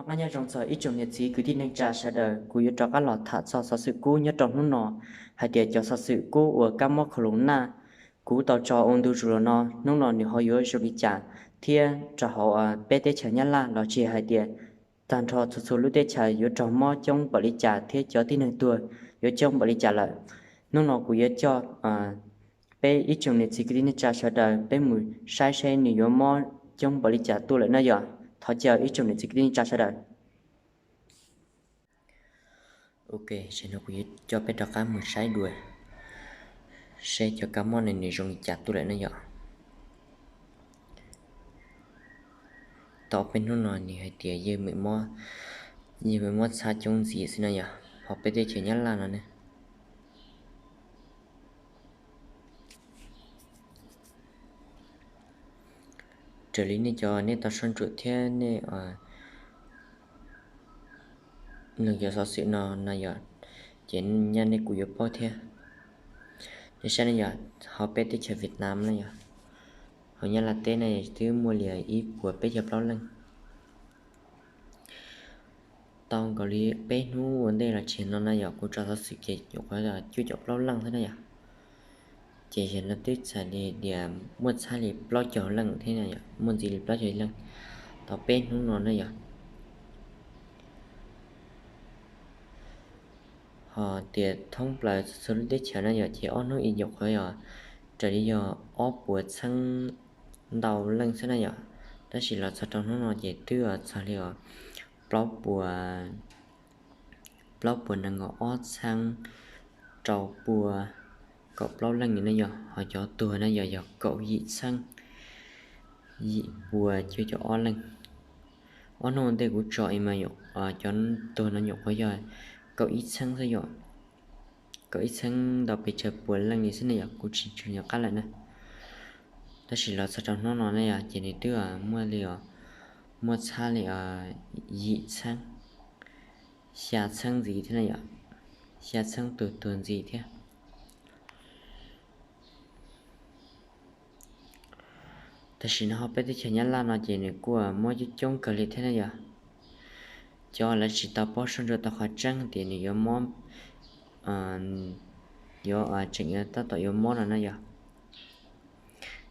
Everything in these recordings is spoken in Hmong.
Nyob zoo txog ib tsoom niam txiv kwv tij neej tsa sawv daws, kuv yuav rov qab los tham txog xov xwm kub nyob rau hnub no, hais tias cov xov xwm kub uas kab mob khaus loos naj, kuv tau tso ua ntu zus los no, hnub no nws ho yuav zoo li cas, thiab rau hauv peb teb chaws Nyab Laj los tsis hais tias tag nrho txhua txhua lub teb chaws yuav raug mob coob npaum li cas thiab cov tib neeg tuag yuav coob npaum li cas lawm. Hnub no kuv yuav coj peb ib tsoom niam txiv kwv tij neej tsa sawv daws peb mus saib seb nws yuav mob coob npaum li cas tuaj lawm na yom. Thov caw ib tsoom niam txiv kwv tij neej tsa sawv daws. Ok, tam sim no kuv yuav coj peb rov qab mus saib dua, saib cov kab mob no nws zoo li cas tuaj lawm na yom. Tau peb hnub no nws hais tias yeej meem mob txhab coob ntxiv xwb na yom, hauv peb teb chaws Nyab Laj no ne. Raws li nej cov nej tau soj ntsuam thiab nej nug cov xov xwm no no yom, ces nyaj nej kuj yuav paub thiab. Nej saib ne yom, hauv peb teb chaws Vietnam na yom, hauv Nyab Laj teb na twb muaj li ib puas peb caug plaub leej. Tau nkaus li peb hnub ua ntej los tsis no na yom, kuv tso xov xwm ces nyuam qhuav cuaj caum plaub leej thiab na yom. Ces yog no twb txhais li tias muaj txhab li plaub caug leej thiab na yom, muaj ntxiv li plaub caug leej tau peb hnub no na yom. Ho tias thoob plaws txhua lub teb chaws na yom, ces ob hnub ib nyuam qhuav yog raws li yog ob puas txheeb ntau leej xwb na yom. Tab sis los txog rau hnub no ces twb txog li plaub puas, plaub puas nees nkaum ob txheeb rau pua kaum plaub leej na yom, ho cov tuag na yom yog kaum yim txheeb yim puas cuaj caum ob leej. Ob hnub ua ntej kuv tso mas cov tuag no nyuam qhuav yog kaum ib txheeb xwb yom, kaum ib txheeb ntau pes tsawg puas leej li xwb ne yom, kuv tsis tshua nco qab lawm na. Tab sis los txog rau hnub no na yom, ces nws twb muaj li, muaj txhab li yim txheeb, xya txheeb ntxiv thiab na yom, xya txheeb tus tuag ntxiv thiab. Tam sim no hauv peb teb chaws Nyab Laj no ces nws kuj muab coob coob kawg li thiab na yom. Cov lawv tsis tau paub soj ntsuam tau qhov tseeb tias nws yuav mob, yuav tseem yuav tab tom yuav mob no na yom,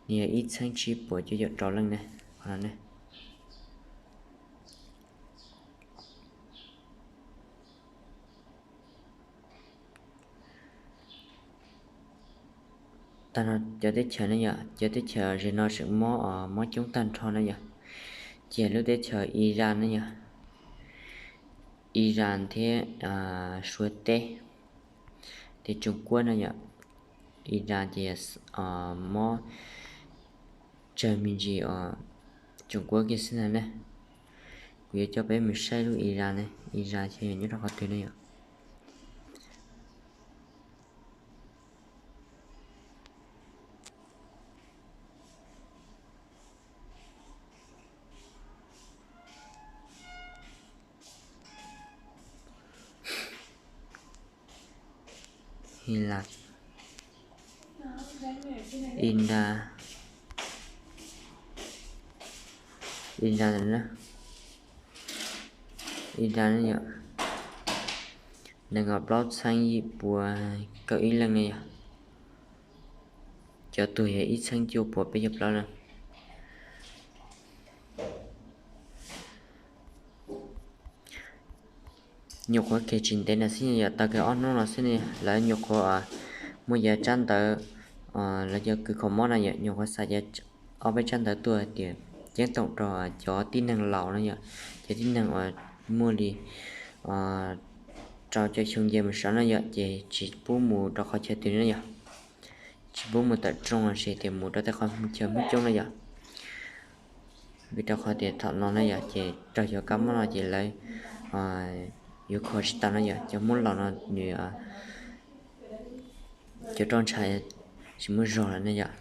nws yog ib txheeb tsib puas cuaj caum rau leej ne, qhov no ne. Tag no cov teb chaws ne yom, cov teb chaws ze no tseem mob, mob coob tag nrho na yom, ces lub teb chaws Iran ne yom, Iran thiab Suav teb, thiab Tsuas Kuab na yom. Iran ces mob tsawg me ntsis Tsuas Kuab kiag xwb ntag ne. Kuv yuav coj peb mus saib lub Iran ne, Iran ces yog nyob rau qhov twg ne yom. Iran, Iran, Iran yom, nees nkaum plaub txheeb yim puas kaum ib leej ne yom, cov tuag yog ib txheeb cuaj puas peb caug plaub leej. Nyuam qhuav kiag tsis ntev no xwb yom, tau kiag ob hnub no xwb ne, lawv nyuam qhuav muaj yav tsab ntawv, lawv cov kws kho mob na yom, nyuam qhuav xa ob peb tsab ntawv tuaj tias ceeb toom rau cov tib neeg laus na yom, cov tib neeg uas muaj li rau caum xyoo nce mus saud na yom, ces tsis pub mus rau qhov chaw twg na yom, tsis pub mus tawm rooj los sis tias mus rau tej qhov chaw Hmoob coob na yom. Vim rau qhov tias thaum no na yom, ces raug cov kab mob no ces lawv yuav kho tsis tau na yom, cov Hmoob laus no nws cov roj ntsha tsis muaj zog lawm na yom,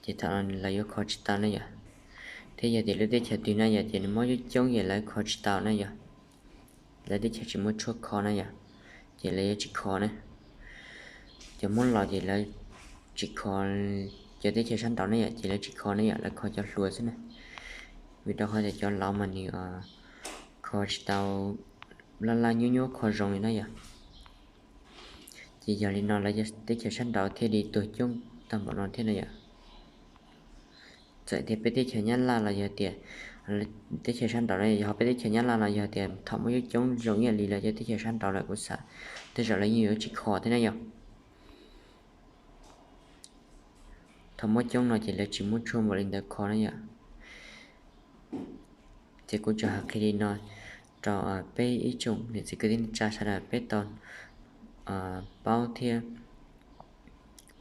ces thaum no lawv yuav kho tsis tau na yom. Thiab yog tias lub teb chaws twg na yom, ces nws mob coob coob ces lawv kho tsis tau na yom, lawv teb chaws tsis muaj tshuaj kho na yom, ces lawv yuav tsis kho na. Cov Hmoob laus ces lawv tsis kho, cov teb chaws sab nraud ne yom, ces lawv tsis kho ne yom, lawv kho cov hluas xwb na. Vim rau qhov tias cov laus mas nws tsis tau laj laj nyuab nyuab kho zoo li na yom. Ces yog li no lawv teb chaws sab nraud thiaj li tuag coob tag npaum no thiab na yom. Txawm tias peb teb chaws Nyab Laj los yog tias teb chaws sab nraud no, yog peb teb chaws Nyab Laj no yog tias thaum muaj coob coob zoo ib yam li lawv cov teb chaws sab nraud lawm kuv xav tej zaum lawv yeej yuav tsis kho thiab na yom. Thaum muaj coob no ces lawv tsis muaj tshuaj npaum li ntawd kho na yom. Ces kuv tsuas hais qhia li no rau peb ib tsoom niam txiv kwv tij neej tsa sawv daws peb tau paub thiab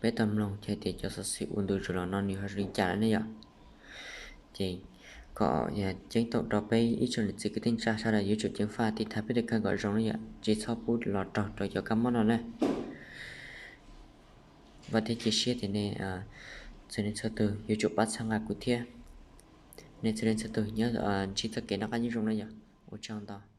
peb tau mloog hais tias cov xov xwm ua ntu zus los no nws ho zoo li cas lawm ne yom. Ces kom ceeb toom rau peb ib tsoom niam txiv kwv tij neej tsa sawv daws yuav tsum ceev faj tiv thaiv peb tus kheej kom zoo na yom, tsis txhob pub los raug rau cov kab mob no na. Vam thiab cia siab tias nej txhua leej txhua tus yuav tsum pab txhawb nqa kuv thiab. Nej txhua leej txhua tus nyob ntsib txoj kev noj qab nyob zoo na yom. Ua tsaug ntau.